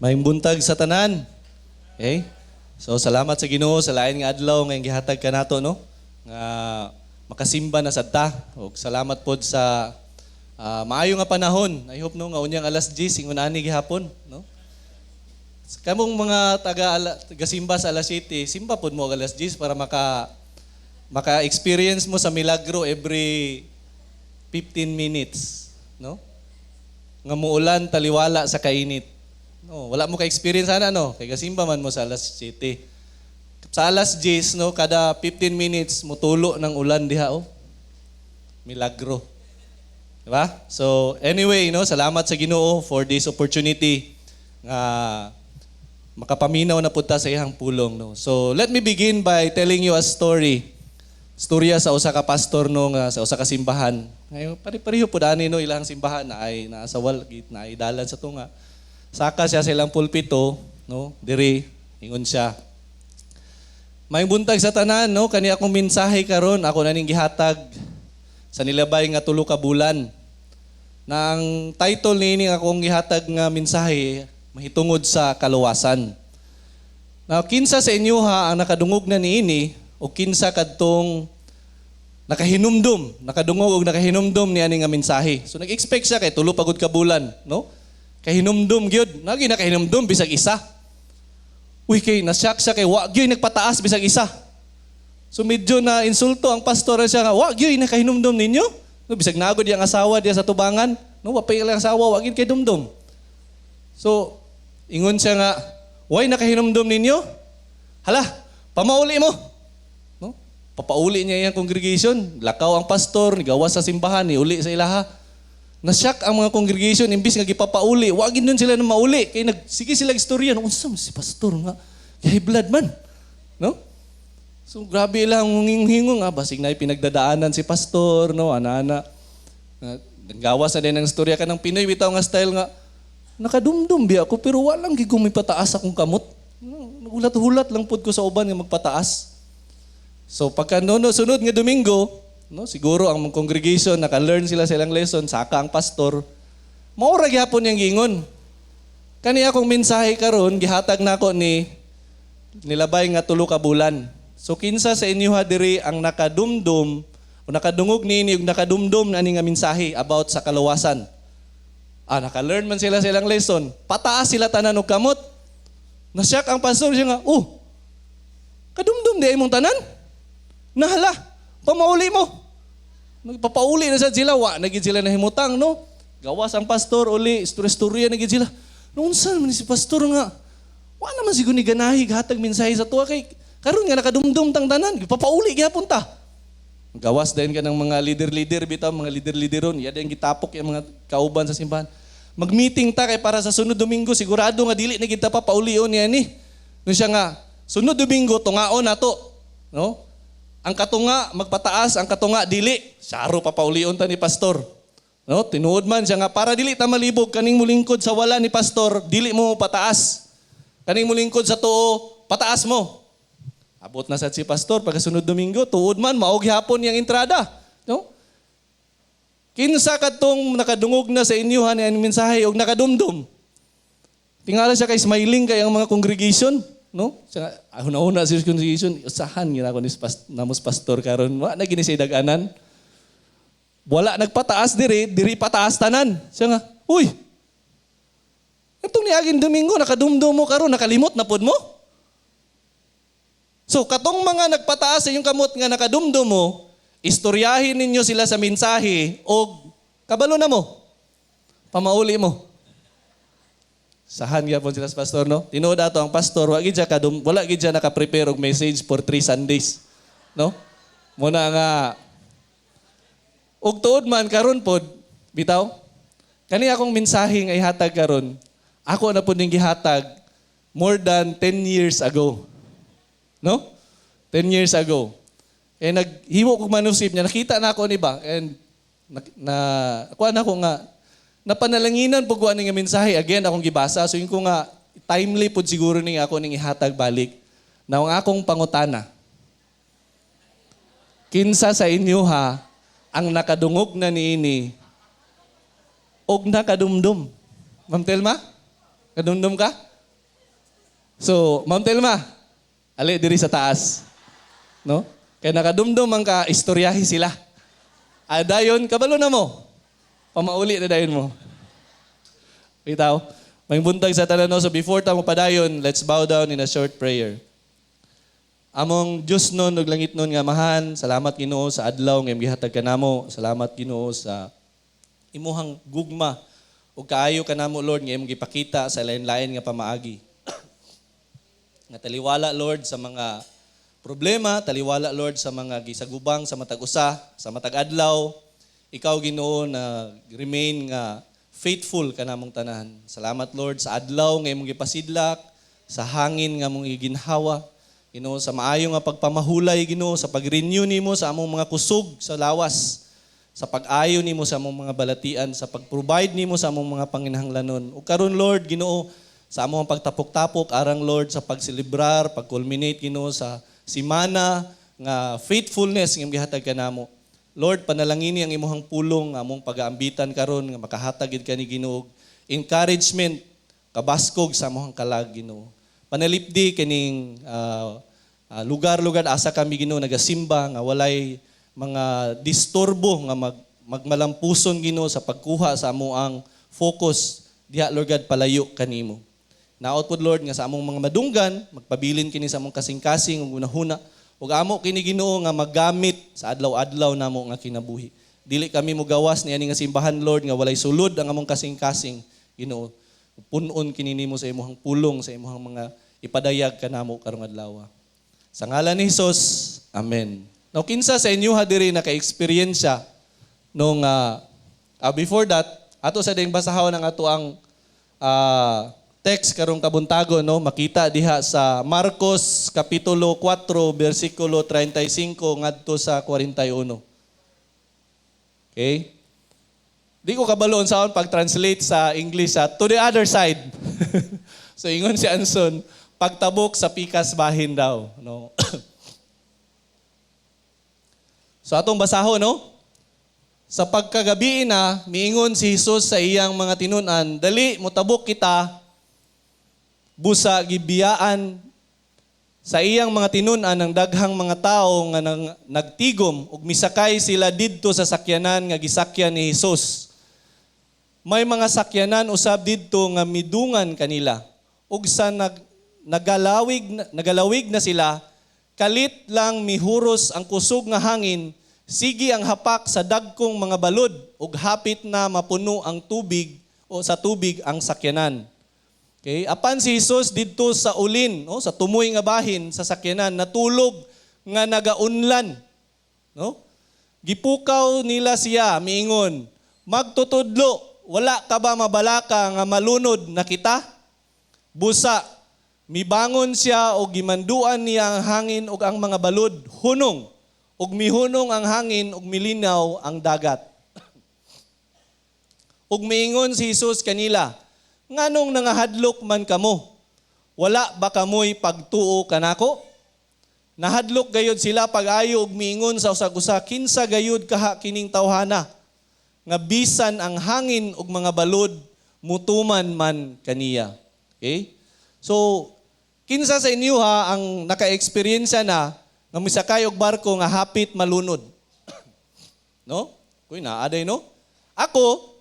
Maayong buntag sa tanan. Okay? So salamat sa Ginoo sa lain nga adlaw nga gihatag kanato, no, nga makasimba na sad ta. Ug salamat pod sa maayo nga panahon. I hope, no, nga unyang alas 10 ingon ani gihapon, no? Kamong mga taga simba sa alas 7, simba pod mo og alas 10 para maka-experience mo sa milagro every 15 minutes, no? Nga muulan taliwala sa kainit. No, wala mo ka-experience ana, no, kay gasimba man mo sa alas 7. Sa alas 10, no, kada 15 minutes mutulo ng ulan diha, oh. Milagro. Diba? So anyway, no, salamat sa Ginoo for this opportunity nga makapaminaw na pud ta sa iyang pulong, no. So let me begin by telling you a story. Storya sa usa ka pastor, no, nga sa usa ka simbahan. Ngayon pare-pareho pud ani, no, ilang simbahan na ay naa sa wal na ay dalan sa tunga. Saka siya sa ilang pulpito, no, diri ingon siya. "Maayong buntag sa tanan, no, kani akong mensahe karon ako na ning gihatag sa nilabay nga 3 ka bulan. Na ang title niini akong gihatag nga mensahe mahitungod sa kaluwasan. Now, kinsa sa inyo ha ang nakadungog na niini o kinsa kadtong nakahinumdum, nakadungog og nakahinumdum niya ani nga mensahe?" So nag-expect siya kay 3 pa gud ka bulan, no? Kahinumdum gyud, nagi nakahinumdum bisag isa. Uy, kay nasyak siya kay wa gyud nagpataas bisag isa. So medyo na insulto ang pastor siya nga, "Wa gyud nakahinumdum ninyo?" No, bisag nagod yang asawa diya sa tubangan, no, wa pa ilang asawa, wa gyud kay dumdum. So ingon siya nga, "Way nakahinumdum ninyo? Hala, pamauli mo." No? Papauli niya iyang congregation. Lakaw ang pastor, nigawas sa simbahan, niuli sa ilaha. Nasyak ang mga congregation, imbis nga gipapauli, wa gid nun sila na mauli. Kay nag sige sila istorya, no, unsa man si pastor nga high blood man. No? So grabe lang hingong nga basig na pinagdadaanan si pastor, no, ana-ana. Gawas na din ang istorya kanang Pinoy bitaw nga style nga nakadumdum biya ako pero walang gid ko may pataas akong kamot. Nagulat-hulat lang pud ko sa uban nga magpataas. So pagka no, no, sunod nga Domingo, no, siguro ang mga congregation naka-learn sila sa ilang lesson, saka ang pastor. Mao ra gyapon niyang giingon. "Kani akong mensahe karon gihatag nako ni nilabay nga 3 ka bulan. So kinsa sa inyo ha diri ang nakadumdum o nakadungog niini ug nakadumdum na ani nga mensahe about sa kaluwasan?" Ah, naka-learn man sila sa ilang lesson. Pataas sila tanan og kamot. Nasyak ang pastor siya nga, "Oh, kadumdum di imong tanan? Nahala, pamauli mo." Nagpapauli na sad sila, wa na gid sila nahimutang, no? Gawas ang pastor uli, istorya-istorya na gid sila. Unsa man si pastor nga, wa naman siguro ni ganahi hatag mensahe sa tuwa kay karon nga nakadumdum tang tanan, papauli gihapon ta. Gawas din ka ng mga leader-leader bitaw, mga leader-leaderon, iya din gitapok yung mga kauban sa simbahan. "Mag-meeting ta kay para sa sunod Domingo sigurado nga dili na gid ta papaulion niya ni." No siya nga, "Sunod Domingo tungaon nato." No? Ang katunga magpataas, ang katunga dili. Saro papaulion ta ni pastor. No, tinuod man siya nga para dili ta malibog, kaning mulingkod sa wala ni pastor, dili mo pataas. Kaning mulingkod sa tuo, pataas mo. Abot na sad si pastor pagkasunod Domingo, tuod man mao gihapon yang entrada, no? Kinsa kadtong nakadungog na sa inyo ha ni mensahe og nakadumdum? Tingala siya kay smiling kay ang mga congregation, no? Siya nga, ah, una sa congregation, usahan gina ko ni namos pastor karon, wa na gini siya dag-anan. Wala nagpataas diri, diri pataas tanan. Siya nga, "Uy, itong niaging Domingo, nakadumdum mo karon, nakalimot na pod mo?" So, katong mga nagpataas sa inyong kamot nga nakadumdum mo, istoryahin ninyo sila sa mensahe o kabalo na mo. Pamauli mo. Sahan gyapon sila sa pastor, no? Tinuod ato ang pastor, wala gid siya naka-prepare og message for 3 Sundays. No? Muna nga ug tuod man karon pod bitaw. Kani akong mensahe nga ihatag karon, ako na pod ning gihatag more than 10 years ago. No? 10 years ago. Eh naghimo kog manusip niya, nakita na ako ni ba and na kuan ako nga napanalanginan po ko ani nga mensahe again akong gibasa, so yun ko nga timely pod siguro ning ako ning ihatag balik. Now ang akong pangutana, kinsa sa inyo ha ang nakadungog na niini og nakadumdum? Ma'am Telma? Kadumdum ka? So, Ma'am Telma, ali diri sa taas. No? Kay nakadumdum ang ka istoryahi sila. Ah, dayon kabalo na mo. Pamauli na dayon mo. Bitaw. May buntag sa tanan, no? So before ta mo padayon, let's bow down in a short prayer. Among Diyos nun ug langit nun nga Amahan, salamat, Ginoo, sa adlaw nga imong gihatag kanamo. Salamat, Ginoo, sa imuhang gugma ug kaayo kanamo, Lord, nga imong gipakita sa lain-lain nga pamaagi. Nga taliwala, Lord, sa mga problema, taliwala, Lord, sa mga gisagubang sa matag usa, sa matag adlaw, ikaw, Ginoo, na remain nga faithful kanamong tanan. Salamat, Lord, sa adlaw nga imong gipasidlak, sa hangin nga among giginhawa, Ginoo, sa maayo nga pagpamahulay, Ginoo, sa pag-renew nimo sa among mga kusog sa lawas, sa pag-ayo nimo sa among mga balatian, sa pag-provide nimo sa among mga panginahanglanon. Ug karon, Lord, Ginoo, sa among pagtapok-tapok arang, Lord, sa pagselebrar, pag-culminate, Ginoo, sa simana nga faithfulness nga imong gihatag kanamo. Lord, panalangini ang imuhang pulong nga among pagaambitan karon nga makahatag gid kani, Ginoo, encouragement, kabaskog sa among kalag, Ginoo. Panalipdi kining lugar-lugar asa kami, Ginoo, nagasimba nga walay mga disturbo nga magmalampuson, Ginoo, sa pagkuha sa amoang focus diha, Lord God, palayo kanimo. Naot pod, Lord, nga sa among mga madunggan magpabilin kini sa among kasing-kasing ug hunahuna ug amo kini, Ginoo, nga magamit sa adlaw-adlaw namo nga kinabuhi. Dili kami mogawas niani nga simbahan, Lord, nga walay sulod ang among kasing-kasing, Ginoo. Punon kini nimo sa imong pulong, sa imong mga ipadayag kanamo karong adlaw. Sa ngalan ni Jesus, Amen. Now, kinsa sa inyo ha diri naka-eksperyensya nung before that, ato sa ding basahon ang ato ang text karong kabuntago, no, makita diha sa Marcos kapitulo 4 bersikulo 35 ngadto sa 41. Okay? Di ko kabalo unsaon pag-translate sa English sa "to the other side." So ingon si Anson, pagtabok sa pikas bahin daw, no? So atong basahon, no? Sa pagkagabi na, miingon si Jesus sa iyang mga tinun-an, "Dali, mutabok kita." Busa gibiyaan sa iyang mga tinun-an ang daghang mga tao nga nagtigom ug misakay sila didto sa sakyanan nga gisakyan ni Jesus. May mga sakyanan usab didto nga midungan kanila. Ug sa nagalawig na sila, kalit lang mihuros ang kusog nga hangin, sige ang hapak sa dagkong mga balod ug hapit na mapuno ang tubig o sa tubig ang sakyanan. Okay? Apan si Jesus didto sa ulin, no, sa tumoy nga bahin sa sakyanan, natulog nga nagaunlan. No? Gipukaw nila siya, miingon, "Magtutudlo, wala ka ba mabalaka nga malunod na kita?" Busa mibangon siya og gimanduan niya ang hangin ug ang mga balod, "Hunong." Ug mihunong ang hangin ug milinaw ang dagat. Ug miingon si Jesus kanila, "Nganong nangahadlok man kamo? Wala ba kamoy pagtuo kanako?" Nahadlok gayud sila pag-ayo ug miingon sa usag-usa, "Kinsa gayud kaha kining tawhana nga bisan ang hangin ug mga balod mutuman man kaniya?" Okay? So, kinsa sa inyo ha ang naka-eksperyensya na nga misakay og barko nga hapit malunod? No? Kuy naa day, no? Ako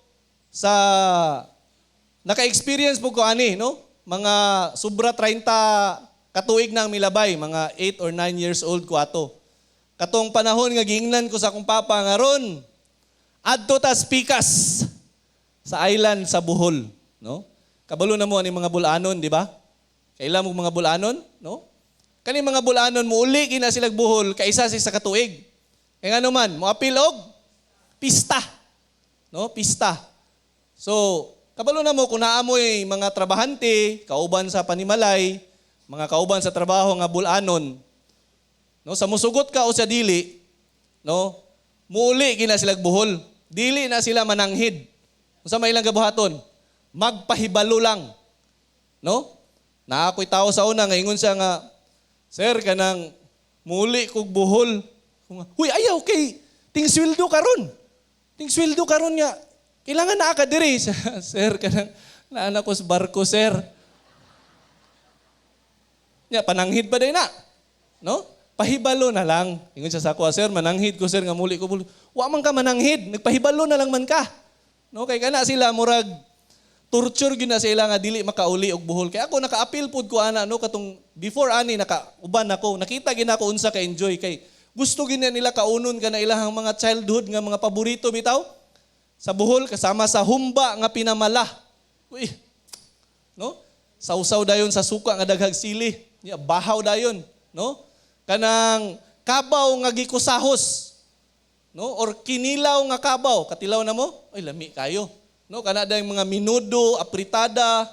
sa naka-experience po ko ani, no? Mga sobra 30 katuig na ang milabay, mga 8 or 9 years old ko ato. Katong panahon nga giingnan ko sa akong papa nga ron, adto tas pikas sa island sa Bohol, no? Kabalo na mo ani mga bulanon, di ba? Kaila mo mga bulanon, no? Kani mga bulanon muuli gina sila Bohol kaisa sa katuig. Kay ngano man, moapil og pista. No? Pista. So, kabalo na mo kung naamoy mga trabahante, kauban sa panimalay, mga kauban sa trabaho nga bulanon, no, sa musugot ka o sa dili, no, muuli gina sila Bohol. Dili na sila mananghid. Unsa may ilang gabuhaton? Magpahibalo lang. No? Naa ko'y tao sa una nga ingon siya nga, "Sir, kanang muli kog Bohol." Huy, ayaw kay ting sweldo karon. Ting sweldo karon nga. Kailangan naa ka diri. "Sir, kanang naa ko sa barko, sir." Nya pananghid pa day na. No? Pahibalo na lang. Ingon siya sa ako, "Sir, mananghid ko, sir, nga muli ko." Wa man ka mananghid, nagpahibalo na lang man ka. No, kay kana sila murag torture gyud na sila nga dili makauli og Bohol. Kay ako naka-apil pud ko ana, no, katong before ani naka uban ako, nakita gyud nako unsa ka enjoy kay gusto gyud na nila kaunon ka na ilahang mga childhood nga mga paborito bitaw. Sa Bohol kasama sa humba nga pinamala. Uy. No? Sausaw dayon sa suka nga daghag sili. Ya, bahaw dayon, no? Kanang kabaw nga gikusahos. No? Or kinilaw nga kabaw, katilaw na mo? Ay, lami kayo. No, kana dayong mga minudo, apritada,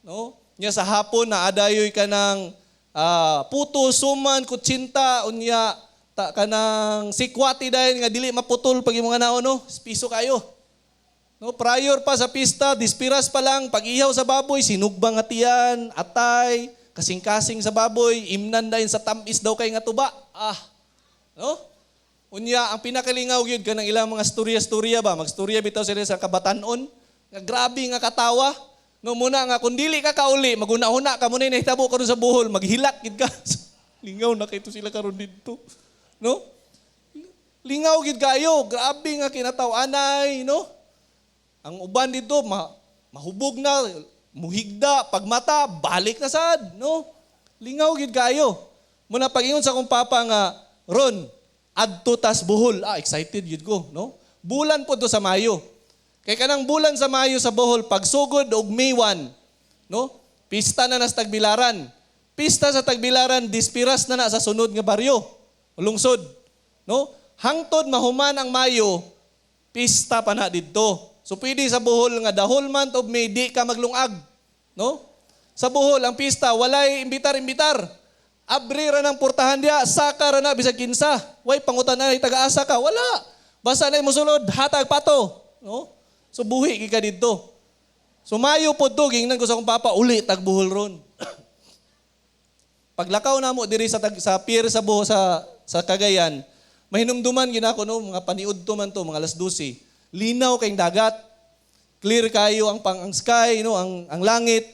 no? Nya sa hapon na adayoy kanang puto, suman, kutsinta, unya ta kanang sikwati dayon nga dili maputol pag imong naon, no? Piso kayo. No, prior pa sa pista, dispiras pa lang, pag-ihaw sa baboy, sinugba nga tiyan, atay, kasing-kasing sa baboy, imnan dayon sa tamis daw kay nga tuba. Ah. No? Unya, ang pinakalingaw gyud kanang ilang mga storya-storya ba, magstorya bitaw sila sa kabatanon, nga grabe nga katawa. No, muna nga kung dili ka kauli, maguna-huna ka muna nahitabo karon sa Bohol, maghilak gid ka. Lingaw na kayto sila karon didto. No? Lingaw gid kayo, grabe nga kinataw-anay, no? Ang uban dito mahubog na, muhigda, pagmata, balik na sad, no? Lingaw gid kayo. Muna pag-ingon sa akong papa nga, "Ron, adto tas Bohol." Ah, excited gid ko, no? Bulan po to sa Mayo. Kay kanang bulan sa Mayo sa Bohol, pagsugod og May 1, no? Pista na nas Tagbilaran. Pista sa Tagbilaran, dispiras na na sa sunod nga baryo, lungsod, no? Hangtod mahuman ang Mayo, pista pa na didto. So pwede sa Bohol nga the whole month of May di ka maglungag, no? Sa Bohol ang pista walay imbitar-imbitar. Abri ra ng portahan diya, saka ra na bisag kinsa. Way pangutan na taga-asa ka, wala. Basta na mosulod, hatag pato, no? So buhi gyud ka didto. So Mayo pod to, gingnan ko sa akong papa, "Uli tag Bohol ron." Paglakaw na mo diri sa pier sa Bohol sa Cagayan, mahinumduman gid nako, no, mga paniudto man to, mga alas 12. Linaw kayong dagat. Clear kayo ang sky, no, ang langit.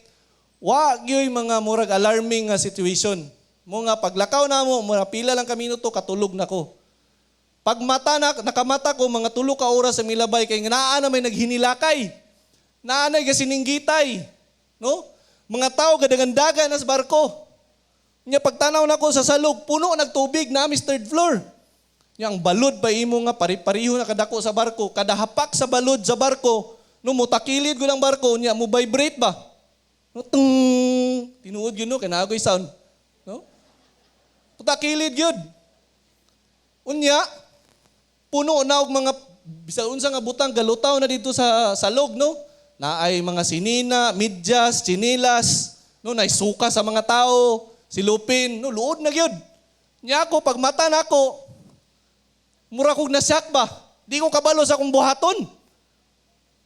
Wa gyoy mga murag alarming nga situation. Mo nga paglakaw na mo, mga pila lang ka minuto katulog na ko. Pag mata na, nakamata ko mga 3 ka oras sa milabay kay naa na may naghinilakay. Naa na gasininggitay, no? Mga tao gadagandagan na sa barko. Nya pagtanaw nako sa salog, puno nagtubig na sa third floor. Nya ang balod pa imo nga pari-pariho na kadako sa barko, kada hapak sa balod sa barko, no, mutakilid ko ng barko, nya mo vibrate ba? No, tung, tinuod yun, no, kay naa ko'y sound. No? Putakilid yun. Unya, puno na og mga bisag unsa nga butang galutaw na dito sa salog, no? Naay mga sinina, medyas, tsinilas, no, naay suka sa mga tao, silupin, no, luod na gyud. Nya ako pag mata nako, mura kog nasyak ba? Di ko kabalo sa akong buhaton.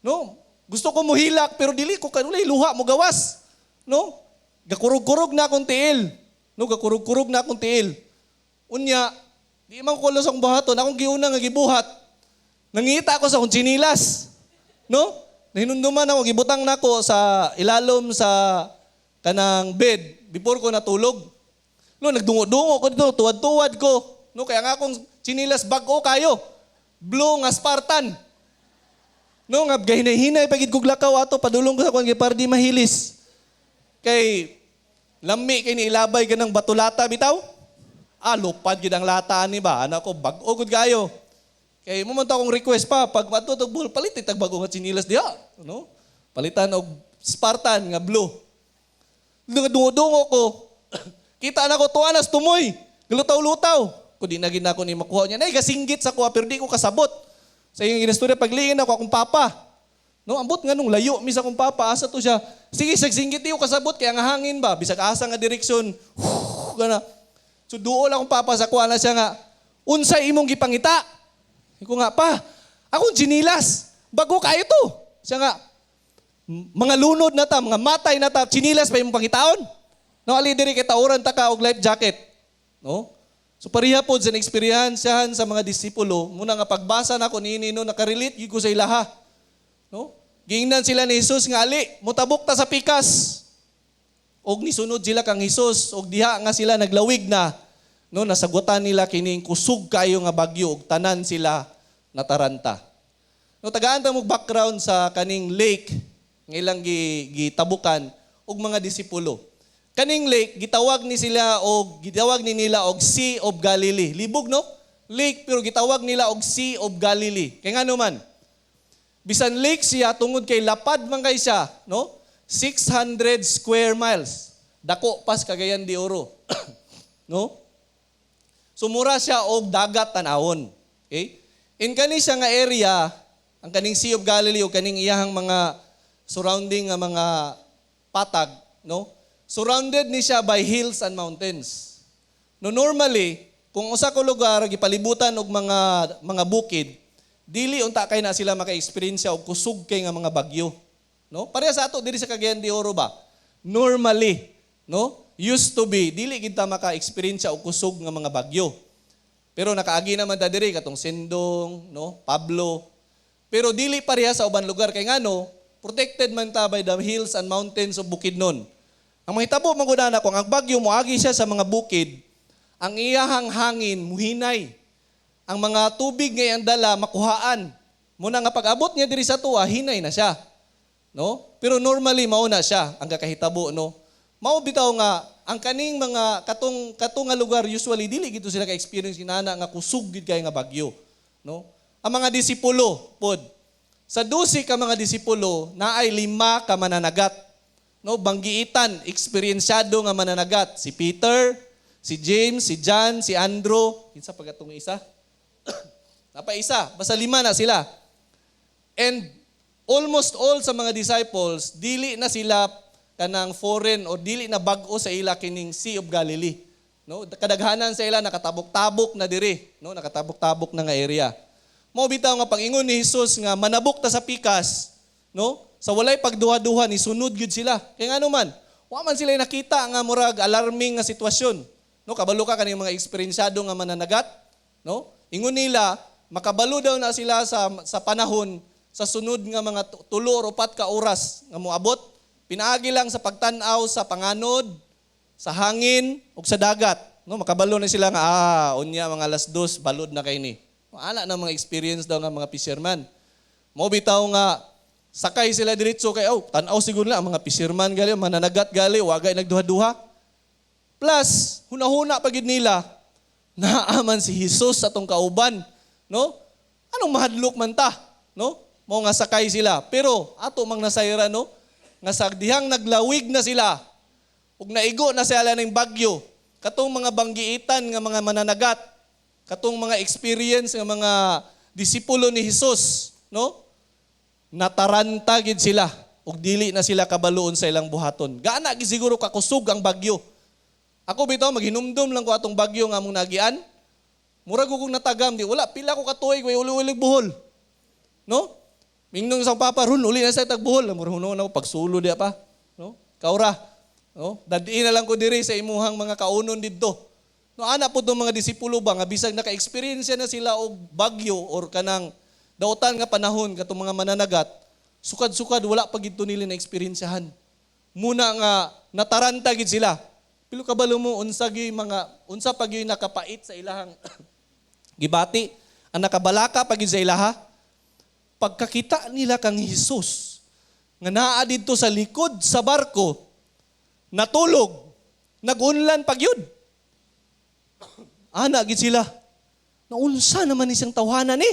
No? Gusto ko muhilak pero dili ko kanulay luha mo gawas. No? Gakurog-kurog na akong tiil. No, gakurog-kurog na akong tiil. Unya, di man ko sa akong buhaton, akong giuna nga gibuhat. Nangita ako sa akong tsinilas. No? Nahinumduman ako, gibutang nako sa ilalom sa kanang bed before ko natulog. No, nagdungo-dungo ko dito, tuwad-tuwad ko. No, kaya nga akong tsinilas bag-o kayo. Blue nga Spartan. No, nga gahinay-hinay pagid kog lakaw ato padulong ko sa kuan kay para di mahilis. Kay lami kay ni ilabay ka ng batulata bitaw. Ah, lupad gid ang lata ni ba? Ana ko bag-o gud kayo. Kay mo man to akong request pa pag adto tag Bohol, palit tag bag-o nga tsinilas diha, no? Palitan og Spartan nga blue. Dungo-dungo ko. Kita na ko tuwa nas tumoy. Galutaw-lutaw. Kung di na gid nako ni makuha niya. Nay gasinggit sa kuha pero di ko kasabot. Sa iyong ginastorya pagliin ako akong papa. No, ambot nga nung layo mi sa akong papa, asa to siya. Sige, sagsinggit di ko kasabot kaya nga hangin ba bisag asa nga direksyon. Gana. So duol akong papa sa kuha na siya nga, "Unsay imong gipangita?" Ko nga, "Pa, akong tsinilas. Bago kayo to." Siya nga, "Mga lunod na ta, mga matay na ta, tsinilas pa imong pangitaon? No, ali diri kay tauran ta ka og life jacket." No? So pareha pod sa eksperyensiyahan sa mga disipulo, muna nga pagbasa nako niini, no, nakarelate gyud ko sa ilaha. No? Giingnan sila ni Jesus nga, "Ali, mutabok ta sa pikas." Og nisunod sila kang Hesus og diha nga sila naglawig na, no, nasagutan nila kining kusog kayo nga bagyo ug tanan sila nataranta. No, tagaan ta mo background sa kaning lake nga ilang gitabukan og mga disipulo. Kaning lake gitawag ni sila og gitawag ni nila og Sea of Galilee. Libog, no? Lake pero gitawag nila og Sea of Galilee. Kay ngano man? Bisan lake siya, tungod kay lapad man kay siya, no? 600 square miles. Dako pas Cagayan de Oro, no? Sumura siya og dagat tan-awon. Okay? In kani siya nga area, ang kaning Sea of Galilee o kaning iyahang mga surrounding nga mga patag, no? Surrounded ni siya by hills and mountains. No, normally, kung usa ka lugar gipalibutan og mga bukid, dili unta kay na sila maka-experience og kusog kay nga mga bagyo. No? Pareha sa ato diri sa Cagayan de Oro ba? Normally, no? Used to be dili gid ta maka-experience og kusog nga mga bagyo. Pero nakaagi naman ta diri katong Sendong, no? Pablo. Pero dili pareha sa uban lugar kay ngano, protected man ta by the hills and mountains of Bukidnon. Ang mahitabo man gud ana, kung ang bagyo moagi siya sa mga bukid, ang iyahang hangin muhinay. Ang mga tubig nga iyang dala makuhaan. Muna nga pag-abot niya diri sa tuwa, hinay na siya. No? Pero normally mao na siya ang kakahitabo, no. Mao bitaw nga ang kaning mga katong katong nga lugar, usually dili gito sila ka-experience kinana nga kusog gid kay nga bagyo, no? Ang mga disipulo pod, sa 12 ka mga disipulo, naay lima ka mananagat. No, banggiitan, eksperyensyado nga mananagat. Si Peter, si James, si John, si Andrew, kinsa pa katong isa? Napa isa, basta lima na sila. And almost all sa mga disciples, dili na sila kanang foreign o dili na bag-o sa ila kining Sea of Galilee. No, kadaghanan sa ila nakatabok-tabok na diri, no, nakatabok-tabok na nga area. Mao bitaw nga pag-ingon ni Jesus nga manabok ta sa pikas, no? Sa walay pagduha-duha ni sunod gyud sila. Kay ngano man, wa man sila nakita nga murag alarming nga sitwasyon. No, kabalo ka kaning mga eksperyensyado nga mananagat, no? Ingon nila, makabalo daw na sila sa panahon sa sunod nga mga 3 or 4 ka oras nga moabot. Pinaagi lang sa pagtan-aw sa panganod, sa hangin ug sa dagat. No, makabalo na sila nga unya mga alas 2 balod na kay ni. Ana na mga experience daw nga mga fisherman. Mo bitaw nga sakay sila diretso kay, oh, tan-aw siguro na ang mga fisherman gali, mananagat gali, wagay nagduha-duha. Plus, hunahuna pa gid nila, naaman si Jesus sa atong kauban, no? Anong mahadlok man ta, no? Mao nga sakay sila. Pero ato mang nasayran, no, nga sa dihang naglawig na sila ug naigo na sila ning bagyo, katong mga banggiitan nga mga mananagat, katong mga experience nga mga disipulo ni Jesus, no? Nataranta gid sila ug dili na sila kabaluon sa ilang buhaton. Gaana gid siguro kakusog ang bagyo. Ako bitaw, maghinumdum lang ko atong bagyo nga among nagian. Murag ko kong natagam di wala pila ko katuig way uli-ulig buhol. No? Mingnong sa papa ron uli na sa tag buhol, murag huno na ko pagsulo diya pa, no? Kaura. No? Dadiin na lang ko diri sa imuhang mga kaunon didto. No, ana po tong mga disipulo ba nga bisag naka-experience na sila og bagyo or kanang dautan nga panahon katong mga mananagat, sukad-sukad wala pa gid to nila na eksperyensahan. Muna nga nataranta gid sila. Pero kabalo mo unsa gyud mga unsa pa gyud nakapait sa ilahang gibati, ang nakabalaka pa gyud sa ilaha, pagkakita nila kang Hesus nga naa didto sa likod sa barko, natulog, nagunlan pa gyud. Ana gid sila. Naunsa naman ni siyang tawhana ni?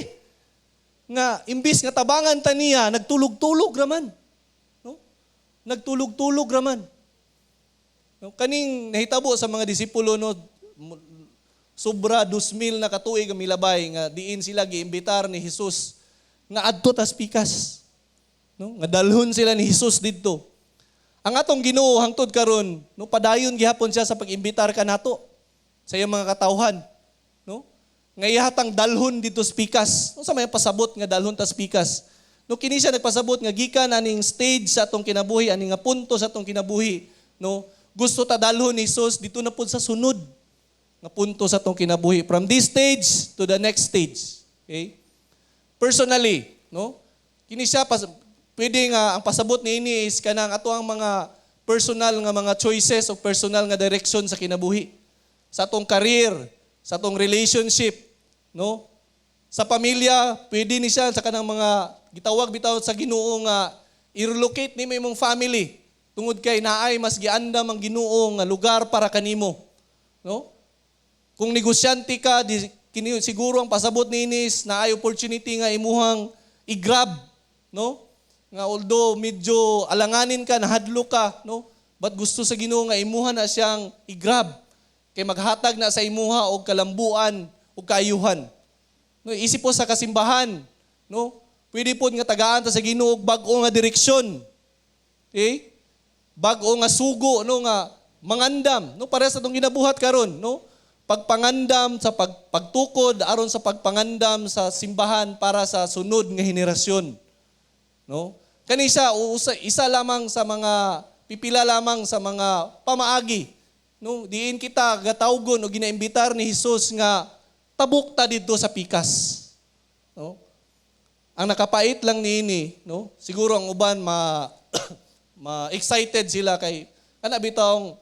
Nga imbis nga tabangan ta niya, nagtulog-tulog raman. No? Nagtulog-tulog raman. No, kaning nahitabo sa mga disipulo, no, sobra 2,000 na katuig ang milabay nga diin sila giimbitar ni Jesus nga adto tas pikas. No? Nga dalhon sila ni Jesus didto. Ang atong Ginoo hangtod karon, no, padayon gihapon siya sa pag-imbitar kanato sa iyang mga katawhan, no? Nga ihatang dalhon dito sa pikas. Unsa may pasabot nga dalhon tas pikas? No, kini siya nagpasabot nga gikan aning stage sa atong kinabuhi, aning nga punto sa atong kinabuhi, no? Gusto ta dalhon ni Jesus dito na pud sa sunod nga punto sa atong kinabuhi, from this stage to the next stage. Okay? Personally, no? Kini siya pwede nga ang pasabot niini is kanang ato ang mga Personal nga mga choices o personal nga direction sa kinabuhi. Sa atong career, sa atong relationship, no? Sa pamilya, pwede ni siya sa kanang mga gitawag bitaw sa Ginoo nga i-relocate nimo imong family tungod kay naay mas giandam ang Ginoo nga lugar para kanimo, no? Kung negosyante ka, di, kini siguro ang pasabot niini is naay opportunity nga imuhang i-grab, no? Nga although medyo alanganin ka, nahadlok ka, no? But gusto sa Ginoo nga imuha na siyang i-grab kay maghatag na sa imuha og kalambuan ug kaayuhan. No, isip po sa kasimbahan, no? Pwede pod nga tagaan ta sa Ginoo og bag-o nga direksyon. Okay? Bag-o nga sugo, no, nga mangandam, no, para sa atong ginabuhat karon, no? Pagpangandam sa pagtukod aron sa pagpangandam sa simbahan para sa sunod nga henerasyon. No? Kani siya isa lamang sa mga pipila lamang sa mga pamaagi. No, diin kita gatawgon o ginaimbitar ni Hesus nga tabok ta didto sa pikas. No? Ang nakapait lang niini, no? Siguro ang uban ma ma excited sila kay kana bitawng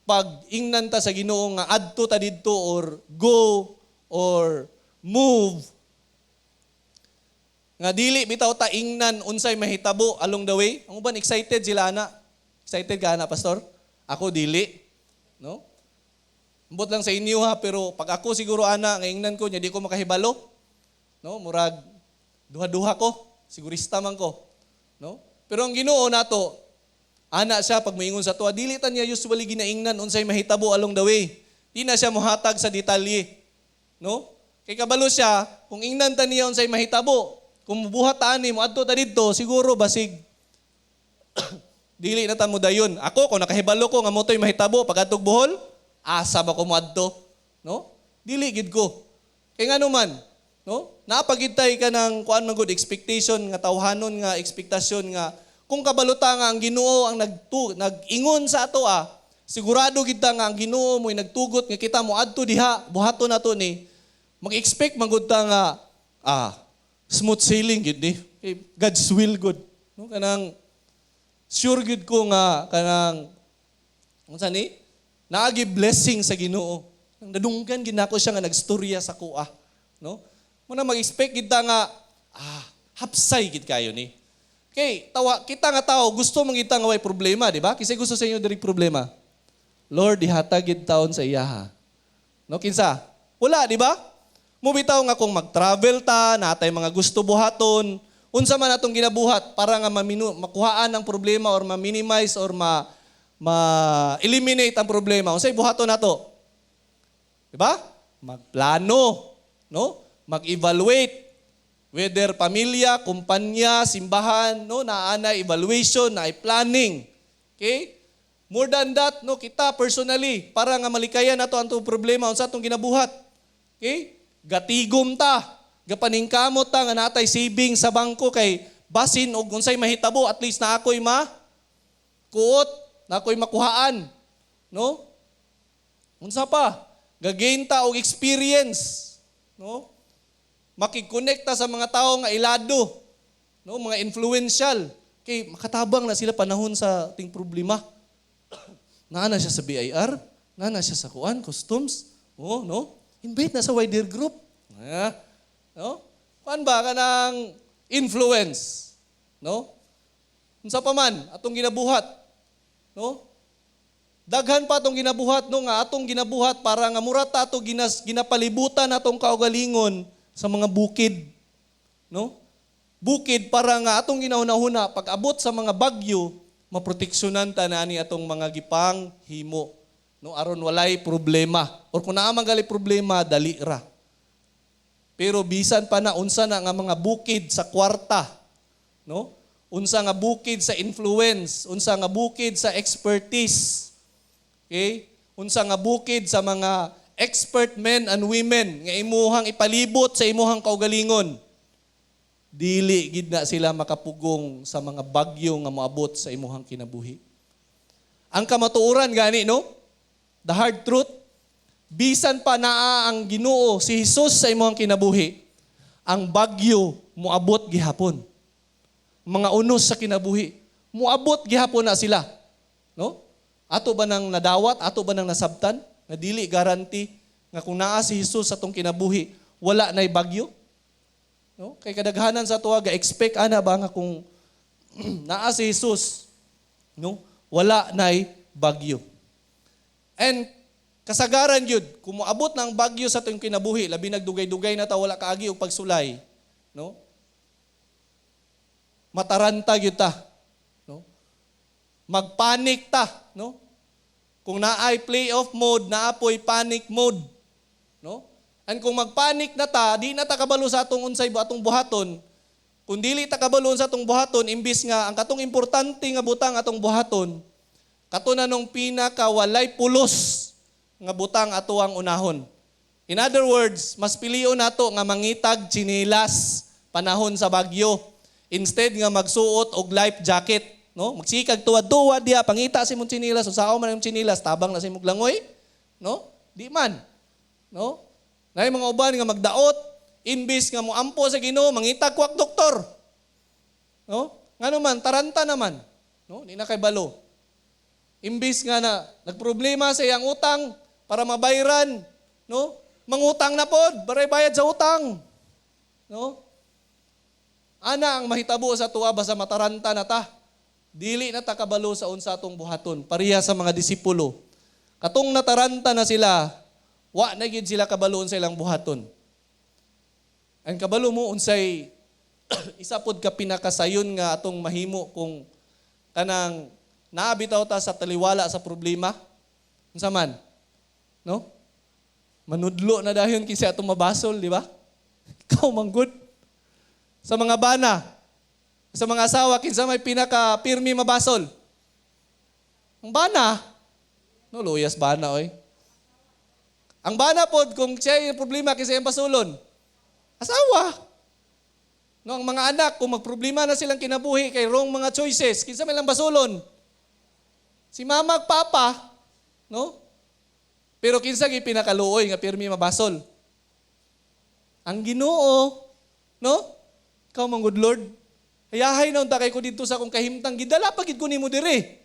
pag ingnan ta sa Ginoo nga adto ta didto or go or move, nga dili bitaw ta ingnan unsay mahitabo along the way. Ang uban excited sila ana. Excited ka ana, Pastor? Ako dili. No? Ambot lang sa inyo ha, pero pag ako siguro ana nga ingnan ko nya di ko makahibalo. No, murag duha-duha ko, sigurista man ko. No? Pero ang Ginoo nato, ana siya pag moingon sa tuwa, dili ta niya usually ginaingnan unsay mahitabo along the way. Di na siya mohatag sa detalye. No? Kay kabalo siya, kung ingnan ta niya unsay mahitabo, kung mubuhat ta ani, moadto ta didto, siguro basig dili na ta mo dayon. Ako kung nakahibalo ko nga mao to'y mahitabo pag adtog Bohol, asa ba ko moadto? No? Dili gid ko. Kay ngano man, no? Naapagitay ka ng kuan man good expectation nga tawhanon nga ekspektasyon nga kung kabalo ta nga ang Ginoo ang nag-ingon sa ato ah, sigurado gid ta nga ang Ginoo mo'y nagtugot nga kita moadto diha, buhaton nato ni. Mag-expect man gud ta nga smooth sailing gid ni. Kay God's will good. No, kanang sure gid ko nga kanang unsa ni? Naagi blessing sa Ginoo. Nang nadunggan gid nako siya nga nagstorya sa kuha, no? Muna mag-expect gid ta nga hapsay gid kayo ni. Kay tawa kita nga tao gusto man gid ta nga way problema, di ba? Kinsa gusto sa inyo diri problema? Lord, ihatag gid taon sa iyaha. No, kinsa? Wala, di ba? Mubitaw nga kung mag-travel ta, natay mga gusto buhaton, unsa man atong ginabuhat para nga makuhaan ang problema or ma-minimize or ma-eliminate ang problema. Unsay buhaton nato? Di ba? Magplano, no? Mag-evaluate whether pamilya, kumpanya, simbahan, no, naa na evaluation, naay planning. Okay? More than that, no, kita personally para nga malikayan nato ang atong problema, unsa atong ginabuhat? Okay? Gatigom ta, gapaningkamot ta nga natay saving sa bangko kay basin og unsay mahitabo, at least na ako'y ma kuot, na ako'y makuhaan, no? Unsa pa? Gagain ta og experience, no? Makikonnect ta sa mga tao nga ilado, no, mga influential kay makatabang na sila panahon sa ting problema. Naa na siya sa BIR, naa na siya sa kuan, customs, oh, no? Invite na sa wider group. Ah, no? Kuan ba kanang influence, no? Unsa pa man atong ginabuhat, no? Daghan pa atong ginabuhat, no, nga atong ginabuhat para nga mura ta ato ginapalibutan atong kaugalingon sa mga bukid, no? Bukid para nga atong ginahuna-huna pag abot sa mga bagyo, maproteksyonan ta na ani atong mga gipang himo, no, aron walay problema or kung naa man gali problema, dali ra. Pero bisan pa na unsa na nga mga bukid sa kwarta, no, unsa nga bukid sa influence, unsa nga bukid sa expertise, okay, unsa nga bukid sa mga expert men and women nga imuhang ipalibot sa imuhang kaugalingon, dili gid na sila makapugong sa mga bagyo nga moabot sa imuhang kinabuhi. Ang kamatuoran gani, no? The hard truth, bisan pa naa ang Ginoo si Hesus sa imuhang kinabuhi, ang bagyo moabot gihapon. Mga unos sa kinabuhi, moabot gihapon na sila. No? Ato ba nang nadawat, ato ba nang nasabtan nga dili guarantee nga kung naa si Jesus sa atong kinabuhi, wala na'y bagyo? No? Kay kadaghanan sa atoa ga-expect ana ba nga kung naa si Jesus, no, wala na'y bagyo. And kasagaran gyud, kung moabot na ang bagyo sa atong kinabuhi, labi nagdugay-dugay na ta wala kaagi og pagsulay, no? Mataranta gyud ta, no? Magpanic ta, no? Kung naay play-off mode, naapoy panic mode, no? And kung magpanic na ta, di na ta kabalo sa atong unsay ba atong buhaton. Kung dili ta kabalo sa atong buhaton, imbis nga ang katong importante nga butang atong buhaton, kato na nung pinaka walay pulos nga butang ato ang unahon. In other words, mas pilion nato nga mangitag tsinelas panahon sa bagyo instead nga magsuot og life jacket, no? Magsikag tuwad-tuwad diha, pangita sa imong tsinelas, usaon man imong tsinelas, tabang na sa imong langoy, no? Di man. No? Naay mga uban nga magdaot imbis nga moampo sa Ginoo, mangitag quack doktor. No? Ngano man, taranta naman, no? Di na kay balo. Imbis nga na nagproblema sa iyang utang para mabayran, no? Mangutang na pod, para bayad sa utang. No? Ana ang mahitabo sa tuwa basta mataranta na ta. Dili na ta kabalo sa unsa atong buhaton. Pareha sa mga disipulo. Katong nataranta na sila, wa na gid sila kabalo sa ilang buhaton. Ang kabalo mo unsay isa pod ka pinakasayon nga atong mahimo kung kanang naabitaw ta sa taliwala sa problema. Unsa man? No? Manudlo na dayon kinsa atong mabasol, di ba? Ikaw man gud. Sa mga bana, sa mga asawa, kinsa may pinaka pirmi mabasol? Ang bana. No, luyas bana oy. Ang bana pod kung siya yung problema kinsa iyang basulon. Asawa. No, ang mga anak kung magproblema na silang kinabuhi kay wrong mga choices, kinsa may lang basulon? Si mama ag papa, no? Pero kinsa gyud pinakaluoy nga pirmi mabasol? Ang Ginoo, no? Ikaw man good Lord. Hayahay na unta kay ko didto sa akong kahimtang, gidala pa gid ko nimo diri.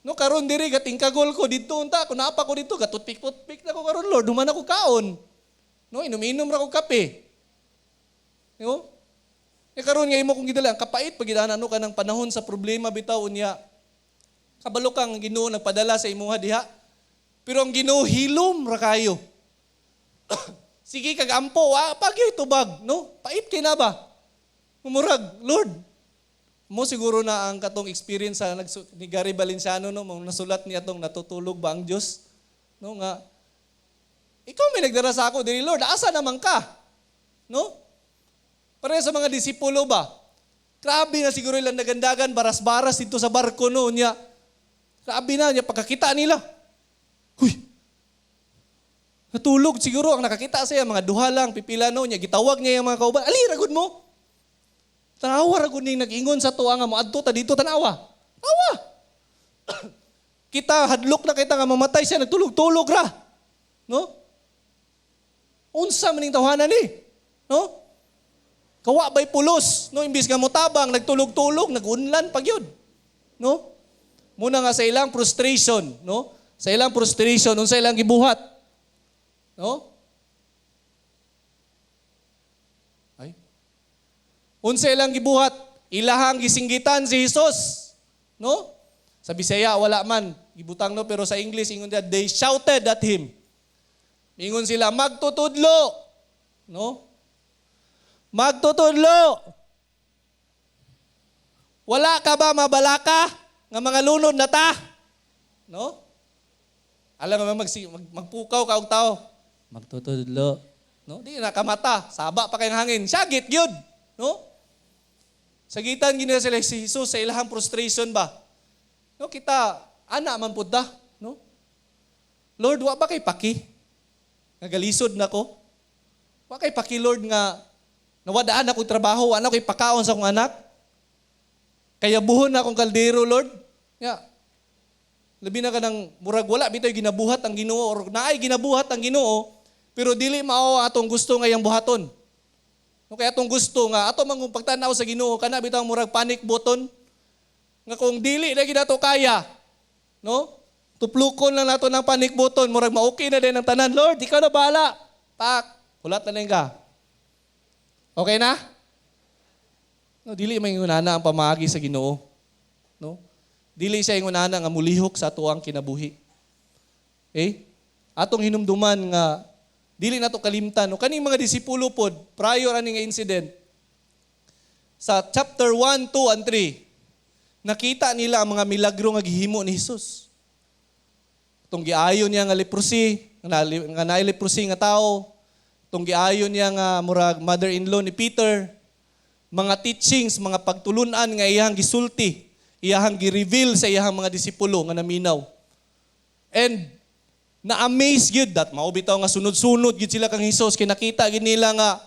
No, karon diri gatingkagol ko didto unta, kun naa pa ko didto gatutpik-putpik na ko karon, Lord, human ako kaon. No, inom-inom ra ko kape. No? E karon nga imo kong gidala, ang kapait pag no kanang panahon sa problema bitaw unya. Kabalo kang Ginoo nagpadala sa imuha diha. Pero ang Ginoo hilom ra kayo. Sige kag ampo, wa pa gyud tubag, no? Pait kay na ba? Murag, Lord, mo siguro na ang katong experience sa ni Gary Valenciano, no, mo nasulat niya tong "Natutulog ba ang Dios?" No, nga ikaw may nagdara sa ako diri, Lord, asa naman ka? No? Pareho sa mga disipulo ba? Grabe na siguro ilang nagandagan, baras-baras dito sa barko, no, niya. Grabe na niya pagkakita nila. Huy. Natulog siguro ang nakakita siya mga duha lang pipila, no, niya gitawag niya yung mga kauban. "Ali ra gud mo. Tanawa ra gud ning nag-ingon sa tuwa nga moadto ta dito, tanawa. Tawa. Kita hadlok na kita nga mamatay siya, nagtulog-tulog ra." No? Unsa man ning tawhana ni? No? Kawa bay pulos, no? Imbis nga motabang, nagtulog-tulog, nagunlan pag yun. No? Muna nga sa ilang frustration, no? Sa ilang frustration, unsa ilang gibuhat? No? Ay. Unsa ilang gibuhat? Ilahang gisinggitan si Jesus. No? Sa Bisaya wala man gibutang, no, pero sa English ingon dia, they shouted at him. Ingon sila, "Magtutudlo." No? "Magtutudlo. Wala ka ba mabalaka nga mga lunod na ta?" No? Alam mo magpukaw ka og tao. "Magtutudlo." No? Di na kamata, saba pa kayong hangin. Syagit gyud, no? Sagitan gid nila sila si Jesus sa ilahang frustration ba. No, kita ana man pud ta, no? "Lord, wa ba kay paki? Nga galisod na ko. Wa kay paki, Lord, nga nawadaan akong trabaho, wa na ko'y pakaon sa akong anak. Kaya buhon na akong kaldero, Lord." Ya. Labi na ka ng murag wala bitaw ginabuhat ang Ginoo or naay ginabuhat ang Ginoo pero dili mao atong gusto nga iyang buhaton. No, kaya atong gusto nga ato man kung pagtan-aw sa Ginoo kana bitaw murag panic button. Nga kung dili na gid nato kaya, no? Tuplukon lang nato ng panic button, murag ma-okay na din ang tanan. Lord, ikaw na bahala. Pak, hulat na lang ka. Okay na? No, dili man ingon ang pamaagi sa Ginoo. No? Dili siya ingon nga mulihok sa atuang kinabuhi. Okay? Atong hinumduman nga dili nato kalimtan, no, kaning mga disipulo pod prior ani nga incident sa chapter 1, 2 and 3, nakita nila ang mga milagro nga gihimo ni Jesus. Tong giayo niya nga leprosy, nga naay leprosy nga tao, tong giayo niya nga murag mother-in-law ni Peter, mga teachings, mga pagtulunan nga iyang gisulti, iyang gi-reveal sa iyang mga disipulo nga naminaw. And na-amaze gyud that mao bitaw nga sunod-sunod gyud sila kang Hesus, kay nakita gyud nila nga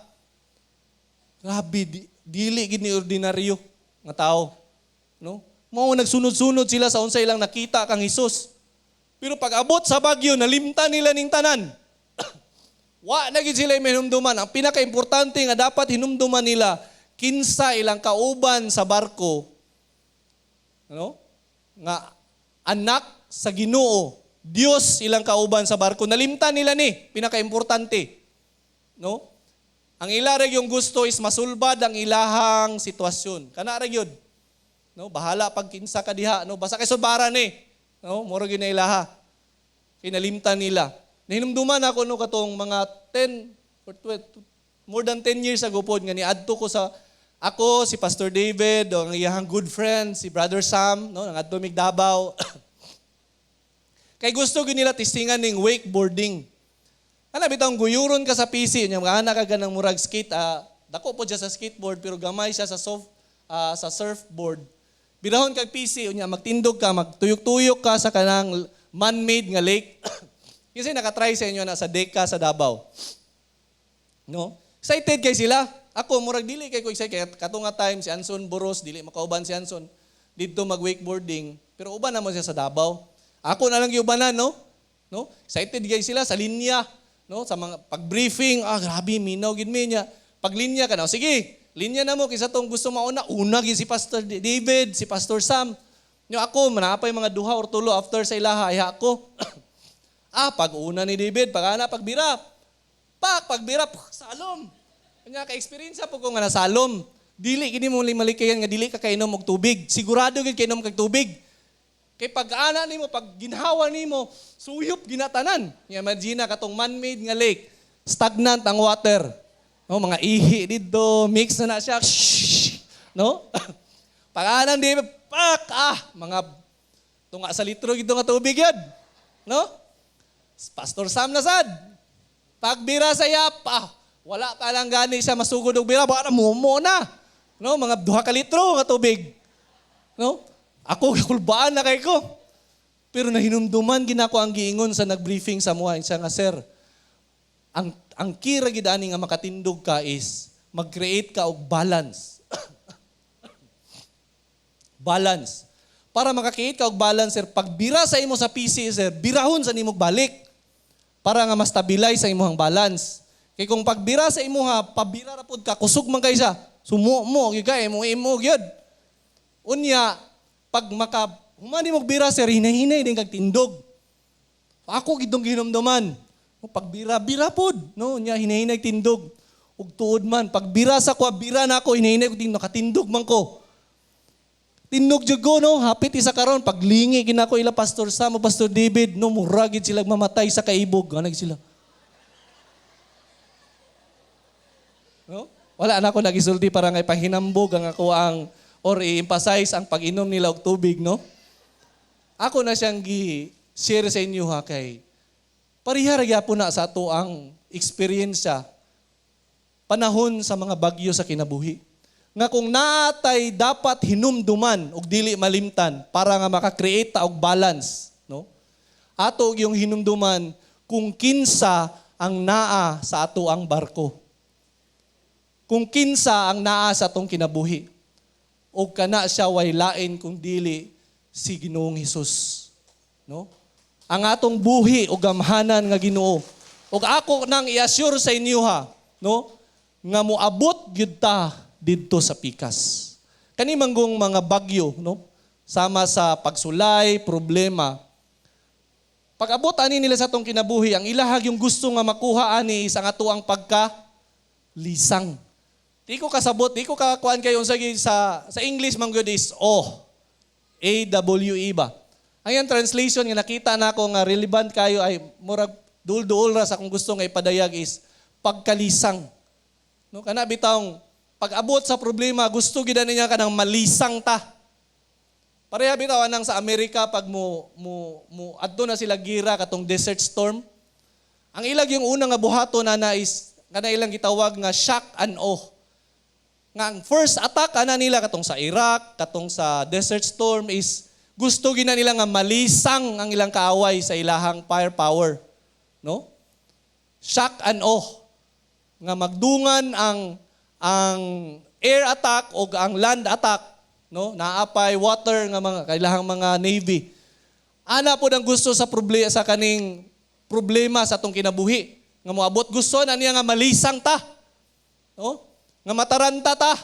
grabe, dili gyud ni ordinaryo nga tao, no? Mao nagsunod-sunod sila sa unsay ilang nakita kang Hesus. Pero pag abot sa bagyo, nalimtan nila ning tanan. Wa na gyud sila hinumduman. Ang pinakaimportante nga dapat hinumduman nila, kinsa ilang kauban sa barko, ano? Nga anak sa Ginoo, Dios ilang kauban sa barko. Nalimtan nila ni pinakaimportante, no? Ang ila ra yung gusto is masulbad ang ilahang sitwasyon. Kana ra gyud. No, bahala pag kinsa ka diha, no? Basta kay sulbaran ni. No, muro gyud na ilaha. Kinalimtan nila. Nahinumduman ako no katong mga 10 or 12, more than 10 years ago pod nga niadto ko sa ako si Pastor David, ang iyahang good friend si Brother Sam, no, nangadto mig Davao. Kay gusto gyud nila testingan ning wakeboarding. Ana bitawng guyuron ka sa PC, nya mga ka ganang murag skate, dako po siya sa skateboard pero gamay siya sa soft sa surfboard. Birahon kag PC, unya magtindog ka, magtuyok-tuyok ka sa kanang man-made nga lake. Kasi nakatry sa inyo na sa Deka sa Davao. No? Excited kay sila. Ako murag dili kay ko excited kay kato nga time si Anson Boros, dili makauban si Anson didto mag wakeboarding, pero uban naman siya sa Davao. Ako na lang giubanan, no? No? Excited kay sila sa linya, no? Sa mga pag-briefing, grabe minaw gid mi niya. Pag linya ka na, sige, linya na mo kaysa tong gusto mauna, una gid si Pastor David, si Pastor Sam. Nyo ako manapay mga duha or tulo after sa ilaha, iha ako. Pag una ni David, pag ana pagbira. Pak, pagbira, salom. Kanya ka-experience po ko nga nasalom. Dili gini mo malikayan nga dili ka kainom og tubig. Sigurado gid kainom kag tubig. Kay pag ana nimo, pag ginhawa nimo, suyop ginatanan. Nya imagine katong man-made nga lake, stagnant ang water. No, mga ihi didto, mix na na siya. Shhh, no? Pag ana di pak mga tunga sa litro gid nga tubig yun. No? Pastor Sam na sad. Pagbira sa yap, wala pa lang gani siya masugod og bira, baka mumo na. No, mga 2 ka litro nga tubig. No? Ako kulbaan na kay ko. Pero nahinumduman ginako ang giingon sa nagbriefing sa muha siya nga, sir, ang kira gid ani nga makatindog ka is mag-create ka og balance. Balance. Para maka-create ka og balance, sir, pagbira sa imo sa PC, sir, birahon sa nimog balik para nga ma-stabilize sa imong balance. Kay kung pagbira sa imuha, pabira ra pud ka, kusog man kay siya. Sumo mo, gyud ka, imo imo gyud. Unya, pag maka humani mo bira, sir, hinay-hinay din kag tindog. Ako gidong ginomdoman. Pagbira, bira pod, no? Unya hinay-hinay tindog. Ug tuod man, pagbira sa kwa, bira na ako, hinay-hinay ko tindog, nakatindog man ko. Tindog jud ko, no? Hapit isa karon, paglingi ginako ila Pastor Sam o Pastor David, no, mura gid sila mamatay sa kaibog. Ano sila? No? Wala na ako nagisulti para nga ipahinambog ang ako ang or i-emphasize ang pag-inom nila og tubig, no? Ako na siyang gi-share sa inyo ha kay pareha ra gyapon na sa ato ang eksperyensya panahon sa mga bagyo sa kinabuhi. Nga kung naatay dapat hinumduman og dili malimtan para nga maka-create ta og balance, no? Ato yung hinumduman kung kinsa ang naa sa ato ang barko. Kung kinsa ang naa sa atong kinabuhi. Og kana siya way lain kung dili si Ginoong Hesus, no? Ang atong buhi og gamhanan nga Ginoo. Og ako nang i-assure sa inyo ha, no? Nga moabot gyud ta didto sa pikas. Kani manggong mga bagyo, no? Sama sa pagsulay, problema. Pag-abot ani nila sa atong kinabuhi, ang ilahag yung gusto nga makuha ani is ang atoang pagka lisang. Di ko kasabot, di ko kakuan kayo unsa sa English man gyud is awe. AWE ba? Ang iyang translation nga nakita nako nga relevant kayo ay murag duol-duol ra sa akong gusto nga ipadayag is pagkalisang. No, kana bitawng pag-abot sa problema, gusto gid niya kanang malisang ta. Pareha bitaw anang sa Amerika pag mo mo mo adto na sila gira katong Desert Storm. Ang ilag yung una nga buhaton na is kana ilang gitawag nga shock and awe. Nga ang first attack ana nila katong sa Iraq, katong sa Desert Storm is gusto gina nila nga malisang ang ilang kaaway sa ilahang firepower, no? Shock and awe. Nga magdungan ang air attack o ang land attack, no? Naapay water nga mga kailahang mga navy. Ana pod ang gusto sa problema sa kaning problema sa atong kinabuhi. Nga moabot gusto na niya nga malisang ta. No? Nga mataranta ta.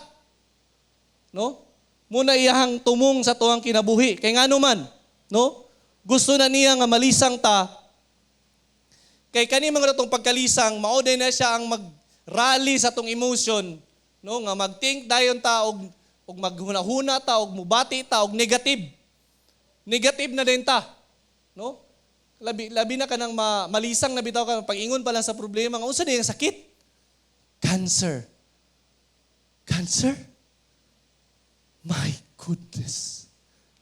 No? Muna iyahang tumong sa tuang kinabuhi. Kay ngano man, no? Gusto na niya nga malisang ta. Kay kani mga atong pagkalisang, mao din na siya ang mag-rally sa atong emotion, no? Nga mag-think dayon ta og maghuna-huna ta og mubati ta og negative. Negative na din ta, no? Labi labi na kanang malisang na bitaw ka pag-ingon pa lang sa problema nga unsa di ang sakit? Cancer. Cancer? My goodness.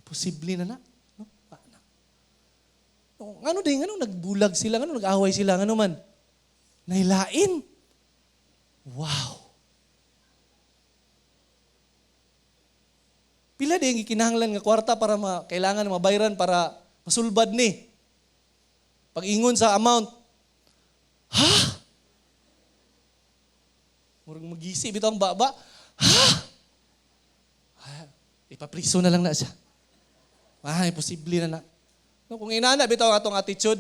Posible na na. No? Na. No, ngano din, ngano nagbulag sila, ngano nag-away sila, ngano man? Nailain. Wow. Pila din gikinahanglan nga kwarta para kailangan mabayran para masulbad ni. Pag-ingon sa amount. Ha? Murag magisi bitaw ang baba. Ha? Ipapriso na lang na siya. Ah, imposible na na. No, kung inana bitaw ang atong attitude,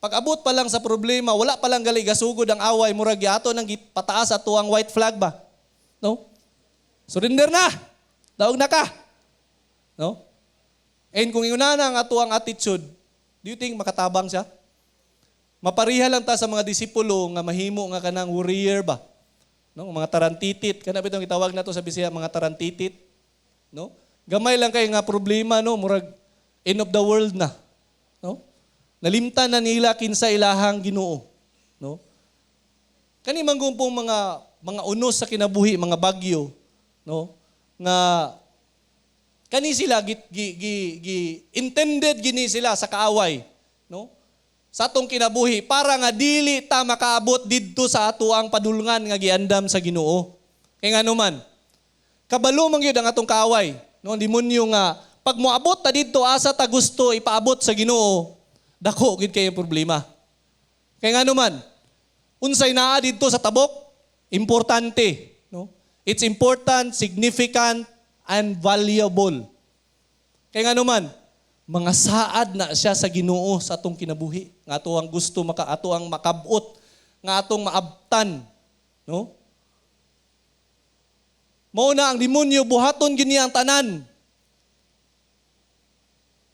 pag-abot pa lang sa problema, wala pa lang gali gasugod ang away, murag ato nang gipataas ato ang white flag ba? No? Surrender na. Daog na ka. No? And kung inana ang ato ang attitude, do you think makatabang siya? Mapariha lang ta sa mga disipulo nga mahimo nga kanang warrior ba? No, mga tarantitit, kana bitong gitawag nato sa Bisaya mga tarantitit, no? Gamay lang kay nga problema, no, murag end of the world na, no? Nalimtan na nila kinsa ilahang Ginoo, no? Kani man pong mga unos sa kinabuhi, mga bagyo, no? Nga kani sila gi, gi, gi, gi intended gini sila sa kaaway, no? Sa atong kinabuhi para nga dili ta makaabot didto sa atoang padulngan nga giandam sa Ginoo. Kay ngano man, kabalo man gyud ang atong kaaway, no? Ang demonyo nga pag moabot ta didto asa ta gusto ipaabot sa Ginoo, dako gyud kay problema. Kay ngano man, unsay naa didto sa tabok, importante, no? It's important, significant, and valuable. Kay ngano man, mga saad na siya sa Ginoo sa atong kinabuhi, nga ato ang gusto maka ato ang makabot, nga atong maabtan, no? Mao na ang demonyo buhaton gini ang tanan.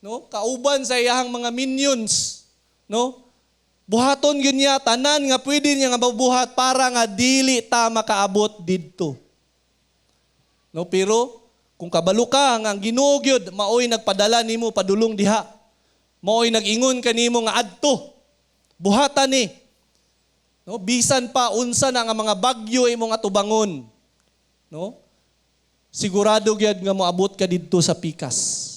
No? Kauban sa iyahang mga minions, no? Buhaton gyud niya tanan nga pwede niya nga mabuhat para nga dili ta makaabot didto. No, pero kung kabalo ka nga ang Ginoo gyud maoy nagpadala nimo padulong diha. Maoy nag-ingon kanimo nga adto. Buhatan ni. No, bisan pa unsa na nga mga bagyo imong atubangon. No? Sigurado gyud nga moabot ka didto sa pikas.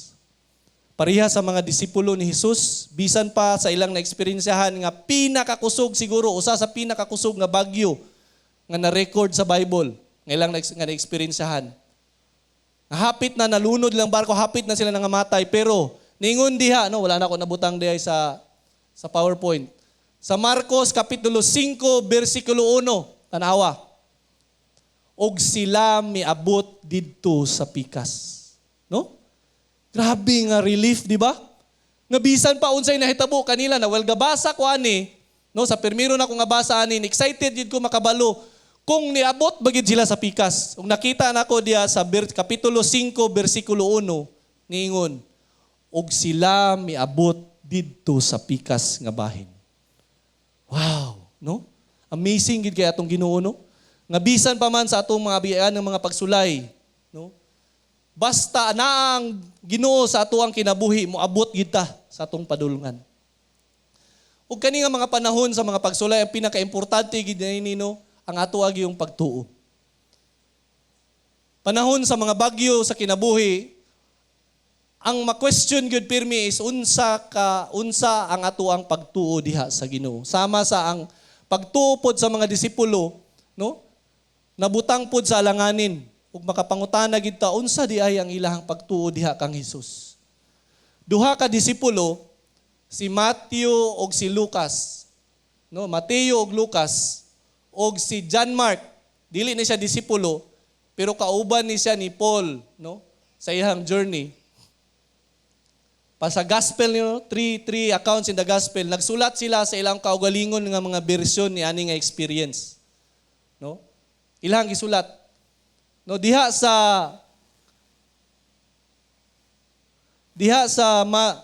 Pareha sa mga disipulo ni Jesus, bisan pa sa ilang naeksperiensyahan nga pinakakusog siguro, usa sa pinakakusog nga bagyo nga na-record sa Bible, nga ilang nga naeksperiensyahan. Hapit na nalunod lang barko, hapit na sila nangamatay, pero ningon diha, no, wala na ako nabutang diha sa PowerPoint. Sa Marcos kapitulo 5 bersikulo 1, tanawa. Og sila miabot didto sa pikas. No? Grabe nga relief, di ba? Nga bisan pa unsay nahitabo kanila na well gabasa ko ani, no, sa pirmiro na ko nga basa ani, excited jud ko makabalo kung niabot ba gid sila sa pikas. Ug nakita nako diha sa kapitulo 5 bersikulo 1, Niingon, "Ug sila miabot didto sa pikas nga bahin." Wow, no? Amazing gid kay atong Ginoo, no? Nga bisan pa man sa atong mga abian ng mga pagsulay, no? Basta na ang Ginoo sa ato ang kinabuhi, moabot gid ta sa atong padulngan. Ug kani nga mga panahon sa mga pagsulay, ang pinakaimportante gid ni, no, ang ato agi yung pagtuo. Panahon sa mga bagyo sa kinabuhi, ang ma-question gyud pirmi is unsa ang ato ang pagtuo diha sa Ginoo. Sama sa ang pagtuo pod sa mga disipulo, no? Nabutang pod sa alanganin ug makapangutana gid ta unsa di ay ang ilahang pagtuo diha kang Hesus. Duha ka disipulo, si Matthew og si Lucas. No, Mateo og Lucas og si John Mark, dili ni siya disipulo, pero kauban ni siya ni Paul, no, sa iyang journey. Pa sa gospel niyo, three accounts in the gospel, nagsulat sila sa ilang kaugalingon nga mga bersyon ni ani nga experience. No? Ilang gisulat. No, diha sa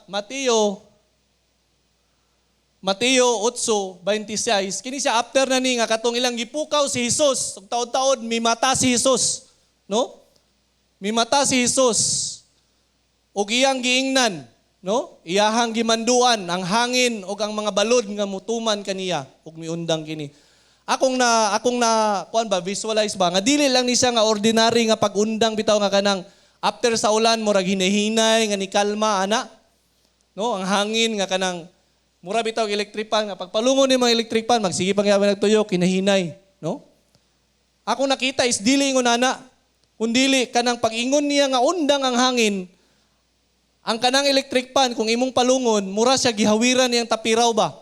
Mateo 8:26, kini siya after na ni nga katong ilang gipukaw si Jesus, ug taod-taod mimata si Jesus, no? Mimata si Jesus. Ug iyang giingnan, no? Iyahang gimanduan ang hangin ug ang mga balod nga mutuman kaniya ug miundang kini. Akong na kuan ba, visualize ba nga dili lang ni siya nga ordinary nga pag-undang bitaw nga kanang after sa ulan murag hinahinay nga ni kalma ana. No, ang hangin nga kanang mura bitaw electric fan nga pagpalungon ni mga electric fan magsige pang yaman nagtuyo kinahinay, no? Ako nakita is dili ingon ana. Kundili kanang pag-ingon niya nga undang ang hangin, ang kanang electric fan kung imong palungon, mura siya gihawiran niyang tapiraw ba.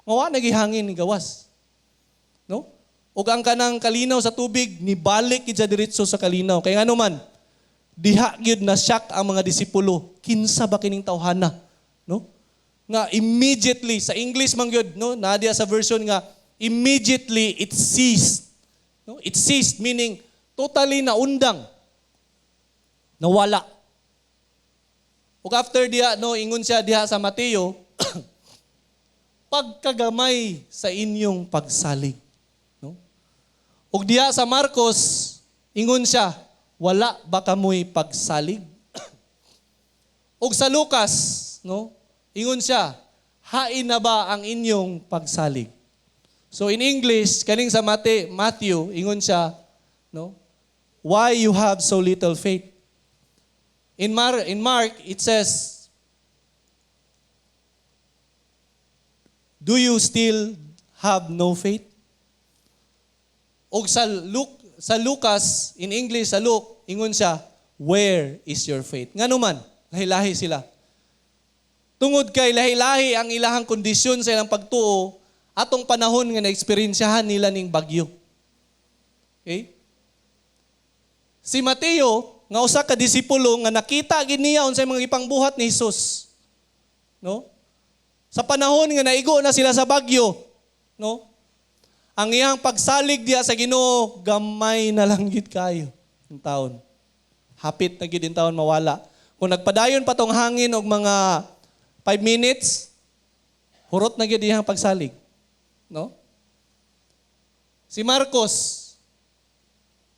Nga wa nagihangin ni gawas. No? Ug ang kanang kalinaw sa tubig nibalik gid siya diretso sa kalinaw. Kay ngano man, diha gyud na shock ang mga disipulo. Kinsa ba kining tawhana? No? Nga immediately sa English man gyud, no, naa diya sa version nga immediately it ceased. No? It ceased meaning totally naundang. Nawala. Ug after diha, no, ingon siya diha sa Mateo, "Pagkagamay sa inyong pagsalig." No? Ug diha sa Marcos, ingon siya, "Wala ba kamoy pagsalig?" Ug sa Lucas, no, ingon siya, "Hain na ba ang inyong pagsalig?" So in English, kaning sa Matthew, ingon siya, no, "Why you have so little faith?" In Mark, it says, "Do you still have no faith?" Og sa Lucas, in English, sa Luke, ingon siya, "Where is your faith?" Ngano man, lahi-lahi sila. Tungod kay lahi-lahi ang ilahang kondisyon sa ilang pagtuo, atong panahon nga naeksperyensyahan nila ning bagyo. Okay? Si Mateo, nga usa ka disipulo nga nakita gid niya unsay mga gipangbuhat ni Hesus. No? Sa panahon nga naigo na sila sa bagyo, no? Ang iyang pagsalig diha sa Ginoo, gamay na lang gid kayo ang taon. Hapit na gid in taon mawala. Kung nagpadayon pa tong hangin og mga 5 minutes, hurot na gid iyang pagsalig. No? Si Marcos,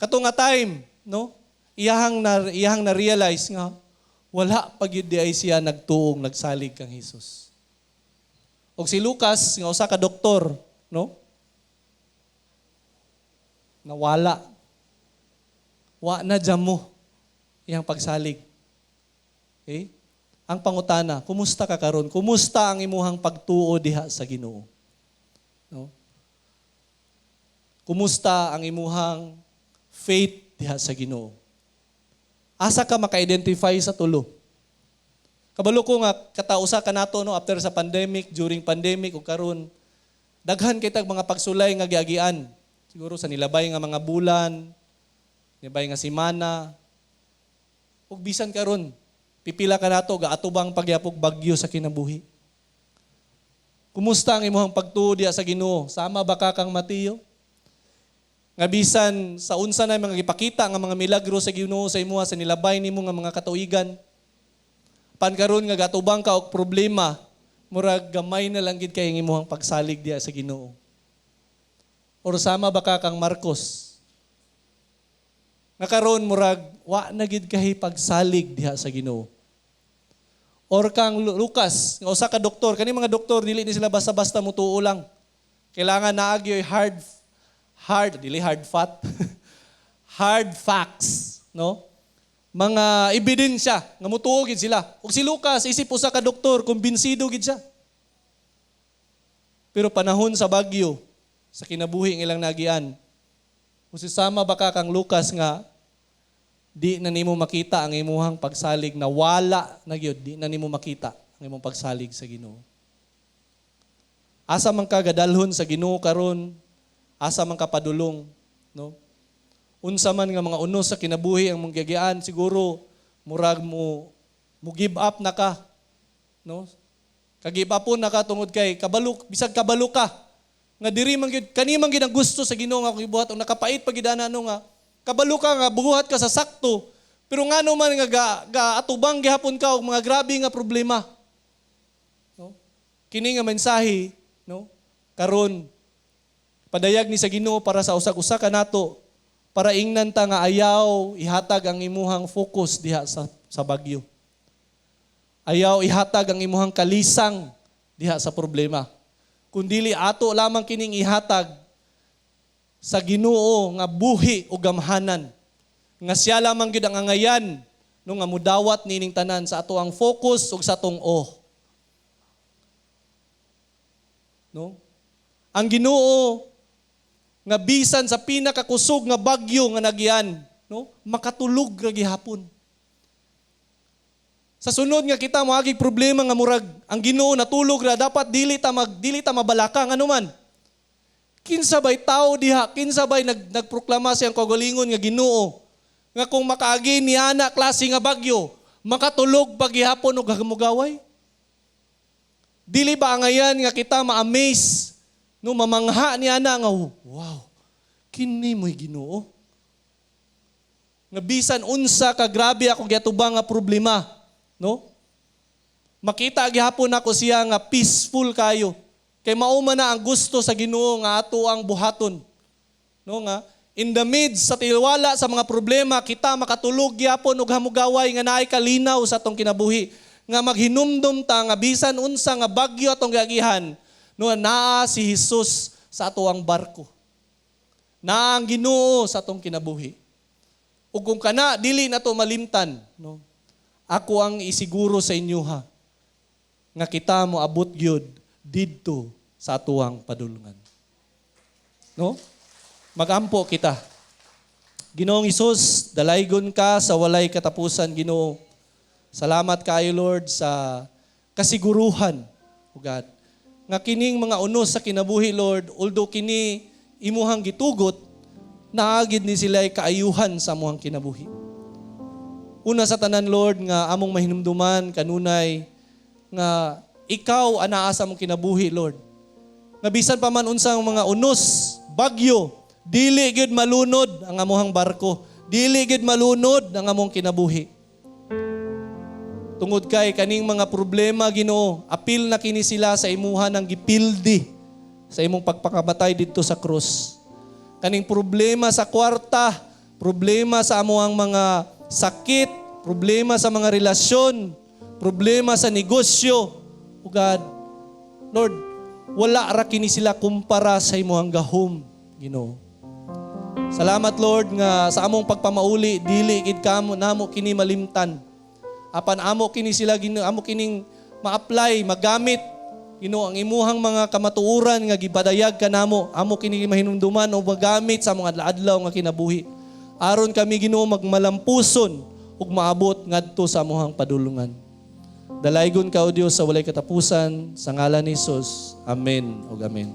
kato nga time, no? Iyahang na-realize nga wala pa gyud di ay siya nagtuong nagsalig kang Hesus. Og si Lucas nga usa ka doktor, no? Nawala. Wa na jamo iyang pagsalig. Okay? Ang pangutana, kumusta ka karon? Kumusta ang imuhang pagtuo diha sa Ginoo? No? Kumusta ang imuhang faith diha sa Ginoo? Asa ka maka-identify sa tulo? Kabalo ko nga katausa ka nato, no, after sa pandemic, during pandemic ug karon, daghan kay tag mga pagsulay nga giagian. Siguro sa nilabay nga mga bulan, nilabay nga semana. Ug bisan karon, pipila ka nato gaatubang pagyapog bagyo sa kinabuhi. Kumusta ang imuhang pagtuo diha sa Ginoo? Sama ba ka kang Mateo? Nga bisan sa unsa na mga gipakita nga mga milagro sa Ginoo sa imuha sa nilabay nimo nga mga katuigan. Pan karon nga gatubang ka og problema, murag gamay na lang gid kay ang imuhang pagsalig diha sa Ginoo. Or sama ba ka kang Marcos? Nga karon murag wa na gid kay pagsalig diha sa Ginoo. Or kang Lucas, nga usa ka doktor, kani mga doktor dili ni sila basta-basta mutuo lang. Kailangan naagyoy hard hard dili hard fat, hard facts, no? Mga ebidensya nga mutuo gid sila. Ug si Lucas, isip usa ka doktor, kumbinsido gid siya. Pero panahon sa bagyo, sa kinabuhi ng ilang nagian, kung sama ba ka kang Lucas nga di na nimo makita ang imuhang pagsalig, na wala na gyud, di na nimo makita ang imong pagsalig sa Ginoo? Asa man ka gadalhon sa Ginoo karon? Asa man ka padulong, no? Unsa man nga mga unos sa kinabuhi ang mong giagian, siguro murag mo mo give up na ka, no? Ka-give up na ka tungod kay kabalo, bisag kabalo ka nga diri man gyud, kani man gyud ang gusto sa Ginoo nga akong ibuhat, ug nakapait pa gyud ana, no, nga kabalo ka nga buhat ka sa sakto, pero ngano man nga ga atubang gihapon ka og mga grabe nga problema, no? Kini nga mensahe, no, karon padayag ni sa Ginoo para sa usag-usa ka nato, para ingnan ta nga ayaw ihatag ang imuhang focus diha sa bagyo. Ayaw ihatag ang imuhang kalisang diha sa problema. Kundili ato lamang kining ihatag sa Ginoo nga buhi o gamhanan. Nga siya lamang gyud ang angayan, no, nga mudawat nining tanan sa ato ang focus ug sa atong oh. No? Ang Ginoo nga bisan sa pinakakusog nga bagyo nga nagyan, no, makatulog ra gihapon. Sa sunod nga kita moagig problema nga murag ang Ginoo natulog ra, dapat dili ta mabalaka, ngano man. Kinsa bay tao diha, kinsa bay nagproklama siyang kaugalingon nga Ginoo nga kung makaagi ni ana klase nga bagyo, makatulog paghihapon og hamugaway? Dili ba angayan nga kita ma-amaze, no, mamangha ni ana nga wow, kini mo'y Ginoo? Nga bisan unsa ka grabe ako giatubang nga problema, no? Makita gihapon nako siya nga peaceful kayo. Kay mao man na ang gusto sa Ginoo nga ato ang buhaton. No, nga in the midst sa tilwala sa mga problema, kita makatulog gyapon og hamugaway nga naay kalinaw sa atong kinabuhi. Nga maghinumdum ta nga bisan unsa nga bagyo atong giagihan, no, naa si Hesus sa ato ang barko. Naa ang Ginoo sa atong kinabuhi. Ug kung kana dili na to malimtan, no? Ako ang isiguro sa inyo ha, nga kita mo abot gyud didto sa atuang padulungan. No? Magampo kita. Ginoong Hesus, dalaygon ka sa walay katapusan, Ginoo. Salamat kayo, Lord, sa kasiguruhan, O God, nga kining mga unos sa kinabuhi, Lord, although kini imuhang gitugot, naagid ni sila kaayuhan sa amuhang kinabuhi. Una sa tanan, Lord, nga among mahinumduman kanunay nga ikaw anaa sa among kinabuhi, Lord. Nga bisan pa man unsang mga unos, bagyo, dili gyud malunod ang amuhang barko. Dili gyud malunod ang among kinabuhi. Tungod kay kaning mga problema, Ginoo, apil na kini sila sa imuha ng gipildi sa imong pagpakamatay didto sa krus. Kaning problema sa kwarta, problema sa amuang mga sakit, problema sa mga relasyon, problema sa negosyo. O God, Lord, wala ra kini sila kumpara sa imuhang gahom, Ginoo. Salamat, Lord, nga sa among pagpamauli dili gid kamo namo kini malimtan. Apan amo kini sila, Ginoo, amo kining ma-apply, magamit, Ginoo, ang imuhang mga kamatuoran nga gipadayag kanamo, amo kini mahinumduman o magamit sa mga adlaw nga kinabuhi. Aron kami, Ginoo, magmalampuson ug maabot ngadto sa amuhang padulungan. Dalaygon ka, O Dios, sa walay katapusan, sa ngalan ni Hesus. Amen ug amen.